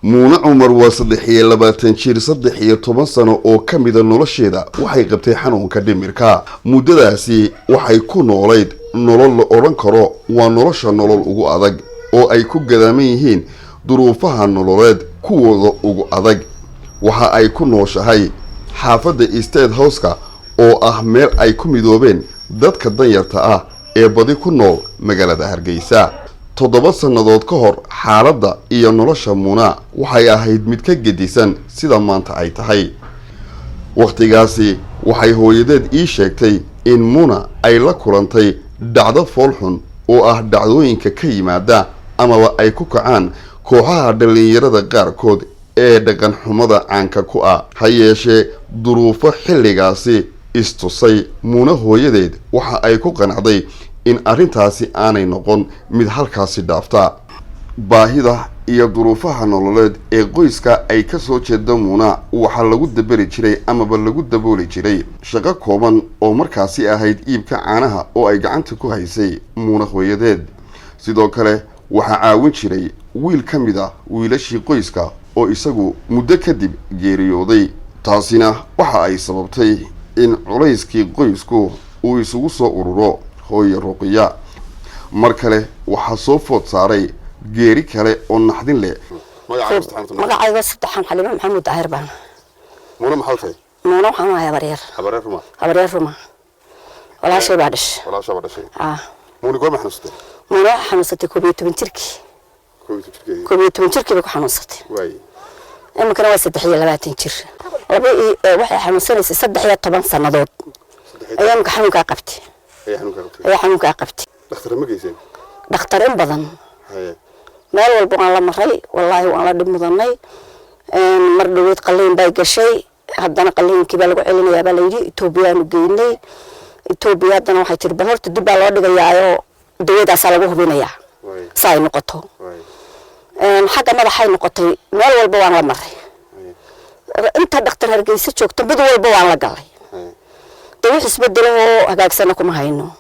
Muune Cumar waa 23 jir. 13 sano oo ka mida nolosheeda waxay qabtay xanuunka dhimirka. Muddadaasi waxay ku noolayd nolol la odhan karo waa nolosha nolol ugu adag, oo ay ku gadaaman yihiin duruufaha nololeed kuwooda ugu adag. Waxa ay ku nooshahay xaafadda State House-ka, oo ah meel ay ku midoobeen dadka danyarta ah ee badi ku nool magaalada Hargeysa. 7 sannadood ka hor, xaaladda iyo nolosha Muuna waxay ahayd mid ka gedisan sida maanta ay tahay. Wakhtigaasi waxay hooyadeed ii sheegtay in Muuna ay la kulantay dhacdo foolxun, oo ah dhacdooyinka ka yimaada amaba ay ku kacaan kooxaha dhallinyarada qaarkood ee dhaqan xumada caanka ku ah. Ha yeeshee, duruufo xilligaasi istusay Muuna hooyadeed waxa ay ku qanacday in arrintaasi aanay noqon mid halkaasi dhaafta. Baahida iyo duruufaha nololeed ee qoyska ay ka soo jeeda Muuna waxaa lagu daberi jiray amaba lagu dabooli jiray shaqo kooban oo markaasi ahayd iibka caanaha, oo ay gacanta ku haysay Muuna hooyadeed. Sidoo kale waxaa caawin jiray wiil ka mid ah wiilashii qoyska, oo isagu muddo kadib geeriyooday. Taasina waxa ay sababtay in culayskii qoysku uu isugu soo ururo hooye Ruqiya. Mar kale waxaa soo food saaray geeri kale oo naxdin leh. Magacayga saddexan Xaliimo Maxamuud Daahir baan. Muuna maxaa tahay? Muuna waxaan ahay habaryar. Habareer ruma? Habaryar ruma, walaashay baa dhashay. Walaashaa baa dhashay. Ah. Muuna goorma xanuunsatay? Muuna waxay xanuunsatay 11 jirkii. 11 jirkeedii? 11 jirkii bay ku xanuunsatay. Iminkana waa 23 jir. Laba iyo waxay xanuunsanaysay 13 sannadood ayaa iminka xanuunkaa qabtay. Ayaa xanuunkaa qabtay? Ayaa xanuunkaa qabtay. Dhakhtar ma geyseen? Dhakhtar in badan, meel walba waan la maray, wallaahi waan la dhib mudanay. Mar dhaweyd qalliin bay gashay, haddana qalliinkii baa lagu celinayaa baa layidhi. Etoobiyaanu geynay. Etoobiya haddana waxay tiri, bal horta dib baa loo dhigayaayoo dawadaasaa lagu hubinayaa si ay noqoto. Xagga madaxay noqotay. Meel walba waan la maray, inta dhakhtar Hargeysa joogto mid walba waan la galay. Dee wax isbedelahoo hagaagsana kuma hayno.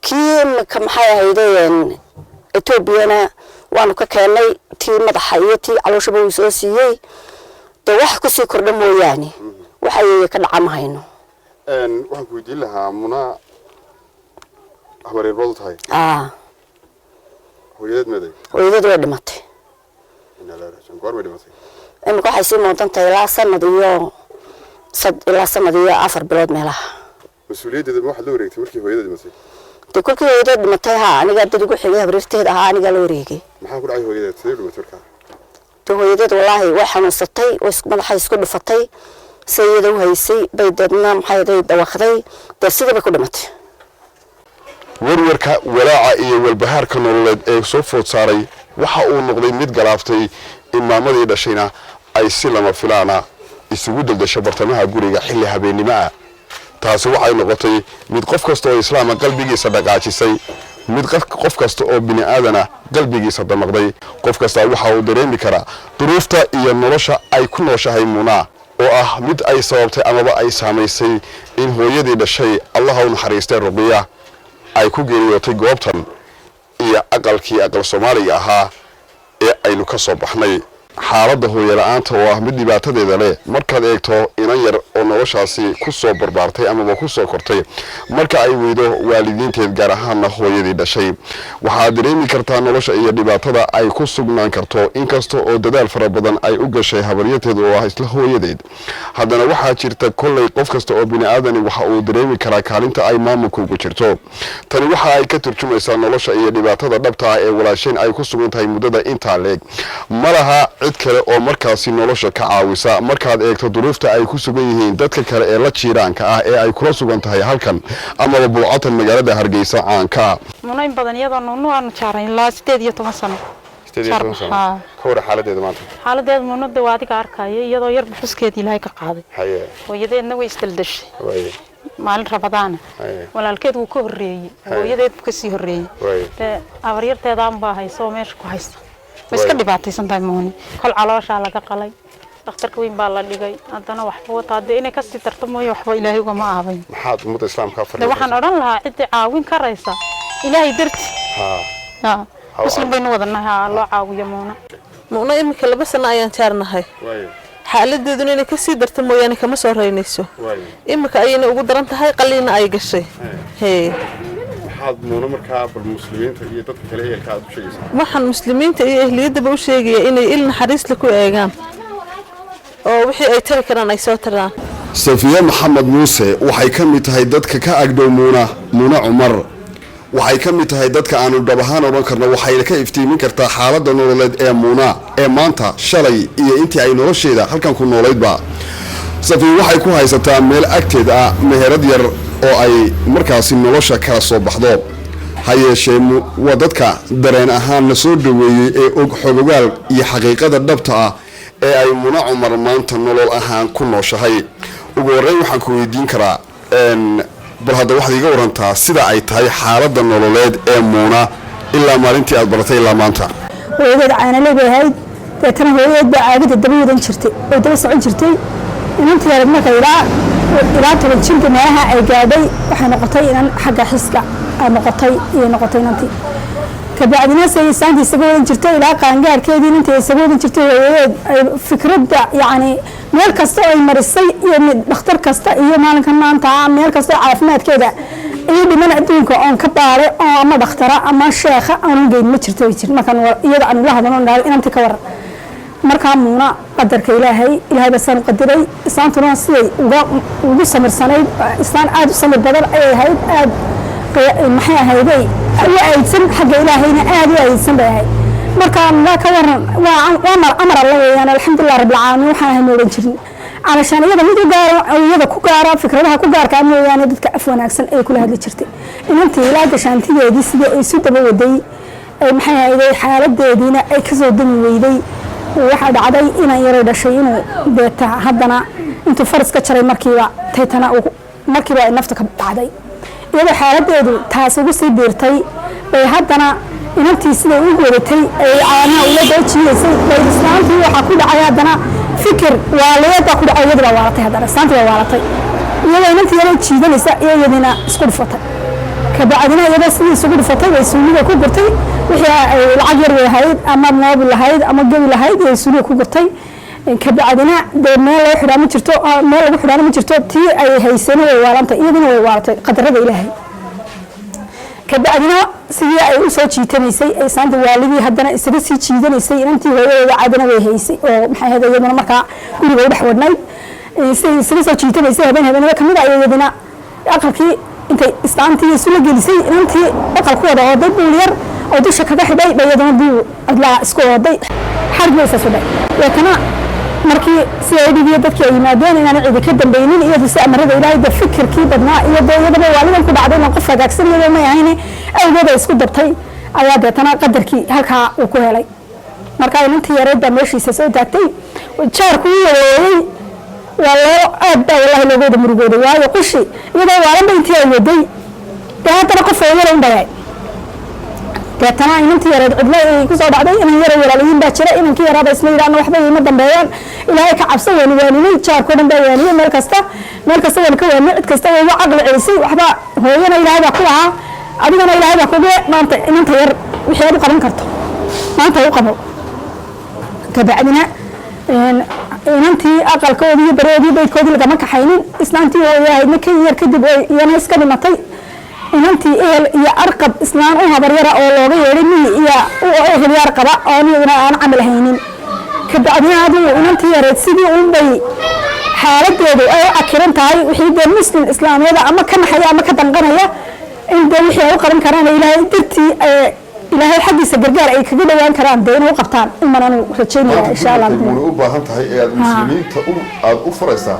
Kii imika maxay ahayde, Etoobiyana waanu ka keennay, tii madaxa iyo tii calooshaba uu soo siiyey. Dee wax kusii kordha mooyaane, wax ayay ka dhaca ma hayno. Waxaan ku weydiin lahaa, Muna habareer baad u tahay? Aa. Hooyadeed meeday? Hooyadeed way dhimatay. Goor bay dhimatay? Imika waxay sii moodan tahay ilaa sanad iyo ilaa sanad iyo 4 bilood meelaha. Mas-uuliyaddeeda ma waxaad la wareegtay markii hooyada dhimatay? Dee kolkii hooyadeed dhimatay, haa, anigaa dad ugu xigay, habriirteed ahaa, anigaa la wareegay. Maxaa ku dhacay hooyadeed? Sidee u dhimatay markaa? Dee hooyadeed wallaahi way xanuunsatay, way madaxay isku dhufatay. Si iyada u haysay bay deedna maxay ahayd dawaqday, dee sidii bay ku dhimatay. Warwarka, walaaca iyo walbahaarka nololeed ee soo food saaray waxa uu noqday mid galaaftay in maamadii dhashayna ay si lama filaana isugu deldasho bartamaha guriga xilli habeennimo ah. Taasi waxay noqotay mid qof kasta oo islaama qalbigiisa dhaqaajisay, mid qof kasta oo bini aadana qalbigiisa damaqday. Qof kasta waxa uu dareemi karaa duruufta iyo nolosha ay ku nooshahay Munaa, oo ah mid ay sababtay amaba ay saamaysay in hooyadii dhashay, Allaha u naxariistay, Ruqiya, ay ku geeriyootay goobtan iyo aqalkii aqal Soomaaliga ahaa ee aynu ka soo baxnay. Xaaladda hooyo la-aanta oo ah mid dhibaatadeeda leh, markaad eegto inan yar oo noloshaasi ku soo barbaartay amaba ku soo kortay, marka ay weydo waalidiinteed, gaar ahaana hooyadii dhashay, waxaad dareemi kartaa nolosha iyo dhibaatada ay ku sugnaan karto. Inkasta oo dadaal fara badan ay u gashay habaryarteed, oo ah isla hooyadeed, haddana waxaa jirta kolley qof kasta oo bini aadani waxa uu dareemi karaa kaalinta ay maamulka ugu jirto. Tani waxa ay ka turjumaysaa nolosha iyo dhibaatada dhabta ah ee walaasheen ay ku sugan tahay muddada intaa leeg. Ma laha cid kale oo markaasi nolosha ka caawisa, markaad eegto duruufta ay ku sugan yihiin dadka kale ee la jiiraanka ah ee ay kula sugan tahay halkan amaba bulcatan magaalada Hargeysa caanka. Muna in badan iyadoo nunu aanu jaaray ilaa 18 sano. Ka wara xaaladeeda maanta? Xaaladeeda Munada waa adiga arkaya, iyadoo yarba xuskeeda Ilaahay ka qaaday. Hooyadeedna way isdaldashay maalin Rabadaana. Walaalkeed wuu ka horreeyey, hooyadeed buu kasii horreeyey. Dee habaryarteedaan baa haysa oo meesha ku haysta. Way iska dhibaataysan tahay Muuni. Kol calooshaa laga qalay, dhakhtarka weyn baa la dhigay, haddana waxba wataa. Dee inay kasii darto mooye, waxba Ilaahay ugama aabayn. Maxaad ummadda islaamka? De waxaan odhan lahaa ciddii caawin karaysa, Ilaahay darti, muslim baynu wadanahay, ha loo caawiyo Muuna. Muuna iminka 2 sano ayaan jaarnahay. Xaaladeeduna inay kasii darta mooyaane kama soo reynayso. Iminka ayayna ugu daran tahay, qaliina ay gashay hee. Maxaad, Muuna, markaa bal muslimiinta iyo dadka kale ehelka aad u sheegaysaa? Waxaan muslimiinta iyo ehliyadaba u sheegaya inay il naxariisle ku eegaan oo wixii ay tari karaan ay soo taraan. Safiye Maxamed Muuse waxay ka mid tahay dadka ka agdhow Muuna. Muune Cumar waxay ka mid tahay dadka aanu dhab ahaan odhan karno waxayna ka iftiimin kartaa xaaladda nololeed ee Muuna ee maanta, shalay iyo intii ay nolosheeda halkan ku noolaydba. Safiye waxay ku haysataa meel agteed ah meherad yar oo ay markaasi nolosha kala soo baxdo. Ha yeeshee waa dadka dareen ahaan na soo dhaweeyey ee og xogogaal iyo xaqiiqada dhabta ah ee ay Muna Cumar maanta nolol ahaan ku nooshahay. Ugu horreyn waxaan ku weydiin karaa, bal hadda waxaad iga warantaa sida ay tahay xaaladda nololeed ee Muuna ilaa maalintii aad baratay ilaa maanta. Hooyadeed caanale bay ahayd. Deetana hooyadeed baa caagada daba wadan jirtay oo daba socon jirtay. Inantii yareed marka ilaa 10 jirka meelaha ay gaadhay, waxay noqotay inan xagga xiska ay noqotay iyay noqotay inantii. Kabacdina say islaantii isaga wadan jirtay ilaa qaangaarkeedii, inantii isaga wadan jirtay hooyadeed, ay fikradda yacni meel kasta oo ay marisay iyo dhakhtar kasta iyo maalinkan maanta meel kasta oo caafimaadkeeda iyo dhiman adduunka oon ka baaray oo ama dhakhtara ama sheekha aanan geyn ma jirto way jir. Markaan iyada aan ula hadalno, dhahay, "Inantii ka waran?" Markaa Muuna qadarka Ilaahay, Ilaahay baa saan u qadiray. Islaantuna siday uga ugu samirsanayd, islaan aada u samir badan ayay ahayd, aad maxay ahayday u aydsan, xagga Ilaahayna aada u aydsan bay ahayd. Marka waa ka waran, waa amar Alla weeyaan, alxamdulilah rabbilcaalamiin. Waxaan ahay ma odhan jirin calashaan iyada mid u gaaro, iyada ku gaara fikradaha ku gaarkaa mooyaane, dadka af wanaagsan ay kula hadli jirtay. Inantii ilaa gashaantideedii sidii ay isu daba waday, ay maxay ahayday xaaladeediina ay kasoo dami weyday, waxaa dhacday inan yaray dhashay inuu deeta haddana intuu faras ka jaray markiiba taytana markiiba ay nafta ka dhacday. Iyadoo xaaladeedu taas ugu sii biirtay bay haddana inantii siday u wadatay ay caanaha ula daba jiidaysay bay islaantii waxaa ku dhacay haddana fikir waaliyeed baa ku dhacay. Iyadii baa waalatay haddana, islaantii baa waalatay iyadoo inantii yaroo jiidanaysa iyo iyadiina isku dhufatay. Kabacdina iyadoo sidii isugu dhufatay bay suuliga ku gurtay wixii ay lacag yar lahayd ama moobil lahayd ama gebi lahayd iyo suuliga ku gurtay. Kabacdina dee meel loo xidhaa ma jirto, meel lagu xidhaana ma jirto. Tii ay haysana way waalantay, iyaduna way waalatay, qadarada Ilaahay. Kabacdina sidii ay usoo jiitanaysay ay islaanta waalidii haddana isaga sii jiidanaysay, inantii hooyadeeda caadana way haysay oo maxay ahayd iyaduna markaa guriga u dhex wadhnay. Siday isaga soo jiitanaysay, habeen habeenada kamid a iyaduna aqalkii intay islaantii isula gelisay, inantii aqal ku wada ooday, buul yar oo dusha kaga xidhay ba iyaduna buul cidlaa isku ooday, xarig bay isa sudhay. Deetana markii si ay dhigiyo dadkii ay yimaadeen inaana cidi ka dambaynin, iyadu si amarada Ilaahay de fikirkii badnaa iyo dee iyadaba waalidan ku dhacday inaan qof hagaagsan iyadoo may ahayne awgeed ay isku dabtay ayaa deetana qadarkii halkaa uu ku helay. Markaa inantii yareed baa meeshiisa soo taagtay, jaarku u wareeyey, waa loo aad baa wallahi looga wada murugooday, waayo qushi iyadoo waalanba intii ay waday dee haddana qof hooyada un bayay. Deetana inantii yareed cidlo ay kusoo dhacday. Inan yaro walaalayiin baa jira, inankii yaraaba isla yidhaahna waxba iima dambeeyaan, Ilaahay ka cabso. Waani waaninay, jaarkoo dhan baa waaniyey, meel kasta, meel kasta waan ka waaniyey, cid kasta way uga caqli celisay. Waxba hooyana Ilaahay baa ku lahaa, adigana Ilaahay baa kugu maanta inanta yar wixii aad u qaban karto maanta u qabo. Kabacdina inantii aqalkoodii iyo baroodii baydkoodii lagama kaxaynin. Islaantii hooyahaydna ka yar kadib iyana iska dhimatay. Inantii ehel iyo arqab islaan u habaryara oo looga yeedhay miyi iyo ehel iyo arqaba oon iyaduna aan camal haynin. Kabacdina adigu inantii yareed sidii unbay xaaladeedu ay u cakiran tahay. Wixii dee muslim islaamiyada ama ka naxaya ama ka danqanaya in dee wixii ay u qaban karaan Ilaahay dartii, Ilaahay xaggiisa gargaar ay kaga dhawaan karaan, dee inay u qabtaan iman anu rajaynaya insha Allah. Muuna u baahan tahay ee aad muslimiinta aad u furaysaa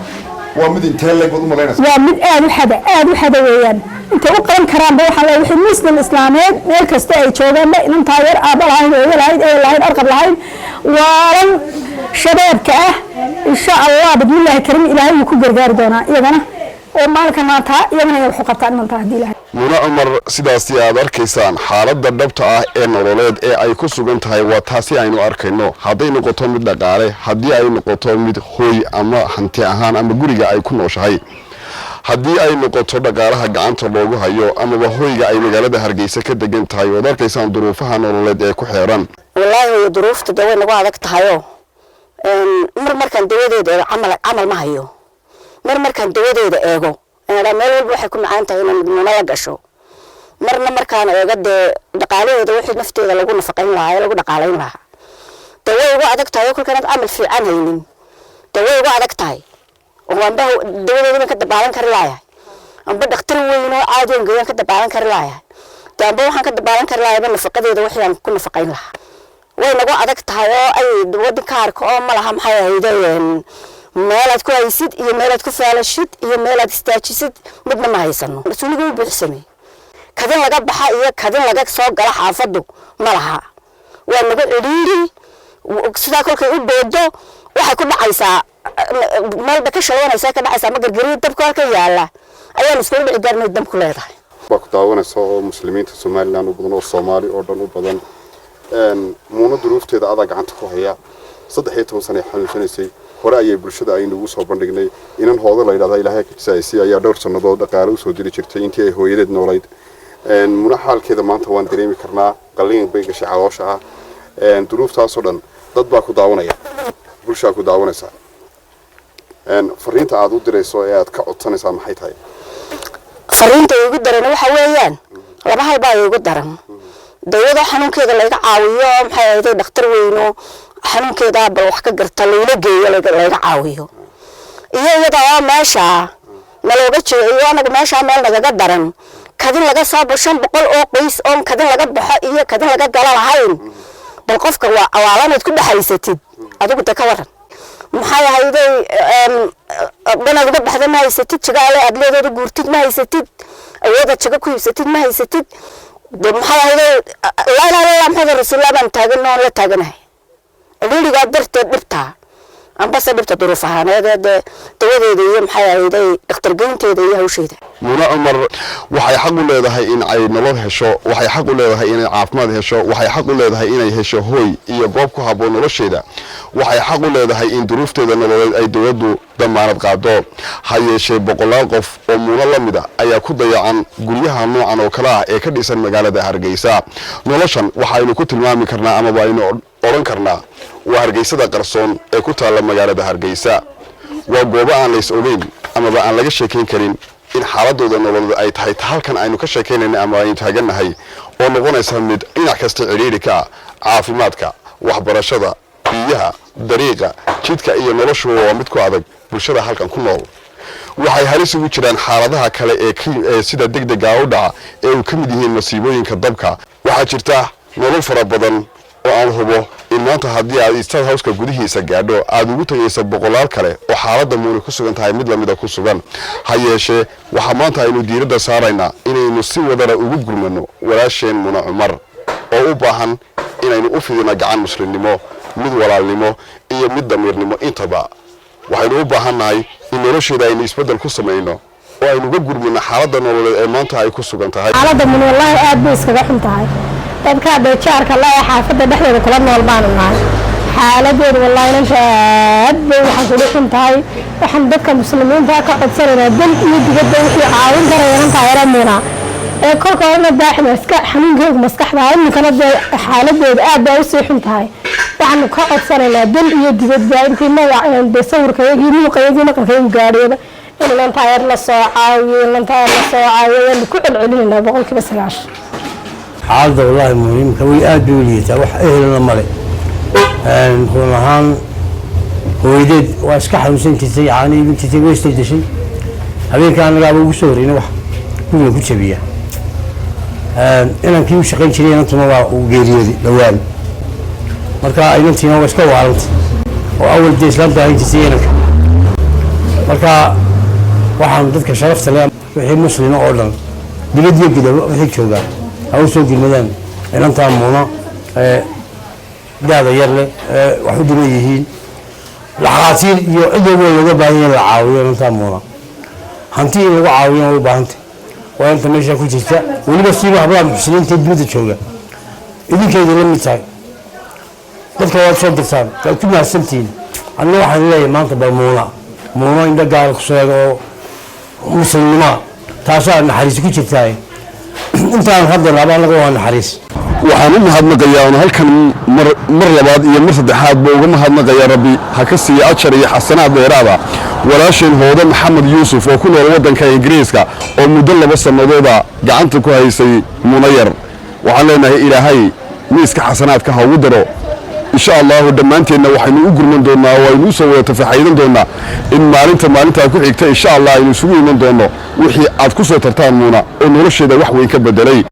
waa mid intee leeg baad u malaynaysaa? Waa mid aad u xada, aad u xada weeyaan. Intay u qaban karaanba waxaa leeyahay wixii muslim islaameed meel kasta ay joogaanba, inantaa yar aabba lahayn, hooyo lahayn, ehel lahayn, arqab lahayn, waalan shabaabka ah, insha Allah bismillaahi karim, Ilaahay wuu ku gargaari doonaa iyagana oo maalinka maanta iyagana inay wax u qabtaan inantaa haddii Ilaahay. Muune Cumar sidaasi aad arkaysaan xaaladda dhabta ah ee nololeed ee ay ku sugan tahay waa taasi aynu arkayno, hadday noqoto mid dhaqaale, haddii ay noqoto mid hooy ama hanti ahaan ama guriga ay ku nooshahay. Haddii ay noqoto dhaqaalaha gacanta loogu hayo amaba hoyga ay magaalada Hargeysa ka degan tahay, ood arkaysaan duruufaha nololeed ee ku xeeran. Wallaahi way duruufta dee way nagu adag tahayoo mar markaan dawadeeda eego camal ma hayo. Mar markaan dawadeeda eego inaa meel walba waxay ku macaan tahay inay midnimo la gasho. Marna markaan eego dee dhaqaalaheeda, wixii nafteeda lagu nafaqayn lahaa ee lagu dhaqaalayn lahaa, dee way ugu adag tahay oo kolkanaad camal fiican haynin dee way ugu adag tahay oo amba dawadeeda baan ka dabaalan kari laayahay, amba dhakhtar weyn oo caadi oon geeyaan ka dabaalan kari laayahay, dee amba waxaan ka dabaalan kari laayaba nafaqadeeda wixii aan ku nafaqayn lahaa. Way nagu adag tahay oo ay wadanka arka oo ma laha, maxay ahayde, meelaad ku haysid iyo meelaad ku faalashid iyo meelaad istaajisid midna ma haysano. Mas-uuliga u buuxsamay, kadin laga baxa iyo kadin laga soo gala xaafaddu ma laha. Waa nagu cidhiiri. Sidaa kolkay u boodo waxay ku dhacaysaa meelba ka shalaynaysaa, ka dhacaysaa ma gargariyo. Dabka halka yaala ayaan iskula dhici gaarnay dabku leedahay. Baa ku daawanaysa oo muslimiinta Somaliland u badan oo Soomaali oo dhan u badan. Muuna duruufteeda adaa gacanta ku haya. 13 sana ay xanuunsanaysay. Hore ayay bulshada aynu ugu soo bandhignay inan hoodo la yidhahda, Ilaahay ka jisaaysi, ayaa dhowr sannadood dhaqaale usoo diri jirtay intii ay hooyadeed noolayd. Muna xaalkeeda maanta waan dareemi karnaa. Qalliin bay gashay caloosha ah. Duruuftaasoo dhan dad baa ku daawanaya, bulshaa ku daawanaysa. Fariinta aad u dirayso ee aad ka codsanaysaa maxay tahay? Fariinta iigu daran waxa weeyaan laba hal baa iigu daran: dawada xanuunkeeda layga caawiyo, maxay ahayd, dhakhtar weyno xanuunkeeda bal wax ka garta layla geeyo, layga caawiyo, iyo iyada oo meesha nalooga jeeyo anaga meesha meel nagaga daran, kadin laga soo baxo, 500 oo qoys oon kadin laga baxo iyo kadin laga gala lahayn. Bal qofka waa awaalanaad ku dhexaysatid adigu de ka waran. Maxay ahayday, dhanaad uga baxda ma haysatid, jigaale aad leedeeda guurtid ma haysatid, awoodaad jago ku iibsatid ma haysatid. De maxay ahayday, laa ilaaha illallah Maxamed rasuulillah baan taagan oon la taaganahay cidhiidhigaa darteed, dhibtaa ambase dhibta duruuf ahaaneed ee dee dawadeeda iyo maxay ahayday dhakhtar geynteeda iyo hawsheeda. Muna Cumar waxay xaq u leedahay in ay nolol hesho, waxay xaq u leedahay inay caafimaad hesho, waxay xaq u leedahay inay hesho hooy iyo goob ku habboon nolosheeda, waxay xaq u leedahay in duruufteeda nololeed ay dowladdu damaanad qaado. Ha yeeshee boqolaal qof oo Muuna la mid a ayaa ku dayacan guryaha noocan oo kale ah ee ka dhisan magaalada Hargeysa. Noloshan waxaynu ku tilmaami karnaa amaba aynu odhan karnaa waa Hargeysada qarsoon ee ku taalla magaalada Hargeysa. Waa goobo aan lays ogeyn amaba aan laga sheekayn karin in xaaladooda nololeed ay tahay ta halkan aynu ka sheekaynayna ama aynu taagannahay, oo noqonaysa mid dhinac kasta cidhiidhi ka ah: caafimaadka, waxbarashada, biyaha, dariiqa, jidka iyo noloshuba waa mid ku adag. Bulshada halkan ku nool waxay halis ugu jiraan xaaladaha kale ee sida degdega u dhaca ee uu ka mid yihiin masiibooyinka dabka. Waxaa jirta nolol fara badan oo aan hubo in maanta haddii aad State Houseka gudihiisa gaadho aad ugu tegaysa boqolaal kale oo xaaladda Muuni ku sugan tahay mid lamida ku sugan. Ha yeeshee waxaa maanta aynu diiradda saaraynaa inaynu si wadana ugu gurmano walaasheen Muna Cumar oo u baahan inaynu u fidino gacan muslimnimo, mid walaalnimo iyo mid damiirnimo intaba. Waxaynu u baahannahay in nolosheeda aynu isbeddel ku samayno oo aynu uga gurmino xaaladda nololeed ee maanta ay ku sugan tahay. Xaaladda Mun wallaahi aad bay iskaga xun tahay. Dadka dee jaarka la ee xaafadda dhexdeeda kula nool baanu nahay. Xaaladeedu wallaahi inanta aad bay waxaan kugu xun tahay. Waxaan dadka muslimiinta ka codsanaynaa dal iyo dibadda wixii caawin karaya inantaa yara Muna ee kolka horena daaxima iska xanuunkeegu maskaxda, iminkana dee xaaladeedu aad baa usii xun tahay. Waxaanu ka codsanaynaa dal iyo dibadba intii magac dee sawirkayagii, muuqayagii, maqalkayagu gaadhayba in inantaa yar la soo caawiyo, inantaa yar la soo caawiyo ayaanu ku celcelinaynaa 90%. Xaaladda wallaahi muhiimka way aad bay u liidataa. Wax ehelna male. Run ahaan hooyadeed waa iska xanuunsan jirtay, caano iibin jirtay, way isdashay. Habeenka annagaaba ugu soo horreynay wax guriga ku jabiya. Inankii u shaqayn jiray inantuna waa uu geeriyooday dhowaan. Marka inantiina waa iska waalantay oo awal dee islaamta ahayn jirtay inanka. Marka waxaan dadka sharafta leh, wixii muslima oo dhan, dibad iyo gudaba wixii joogaa, ha u soo gurmadaan inantaa Muuna ee daada yar leh ee wax u dhiman yihiin. Dhakhaatiir iyo cid walba looga baahan yahay in la caawiyo inantaa Muuna. Hanti in lagu caawiyana way u baahantay. Waa inta meesha ku jirta weliba siiba hablaha muxsiniinta dibadda jooga, idinkayda la mid tahay. Dadka waad soo dirtaan, waad ku mahadsantihiin. Anna waxaan leeyahay maanta bal Muuna indho gaara ku sheega oo Muslimnimoa taasaa naxariis ku jirtaa. Intaan hadda anaga waa naxariis. Waxaan u mahadnaqayaa oon halkan mar labaad iyo mar saddexaadba uga mahadnaqayaa, Rabbi ha ka siiya ajar iyo xasanaad dheeraada, walaasheen Hoodo Maxamed Yuusuf oo ku nool waddanka Ingiriiska oo muddo 2 sannadooda gacanta ku haysay Munayar. Waxaan leenahay, Ilaahay miiska xasanaadka ha ugu daro, insha Allahu. Dhammaanteenna waxaynu u gurman doonnaa oo aynu u soo wada tafaxaydan doonnaa in maalinta maalintaa ku xigta, insha Allah, aynu isugu iman doonno wixii aad ku soo tartaan Muuna oo nolosheeda wax weyn ka beddelay.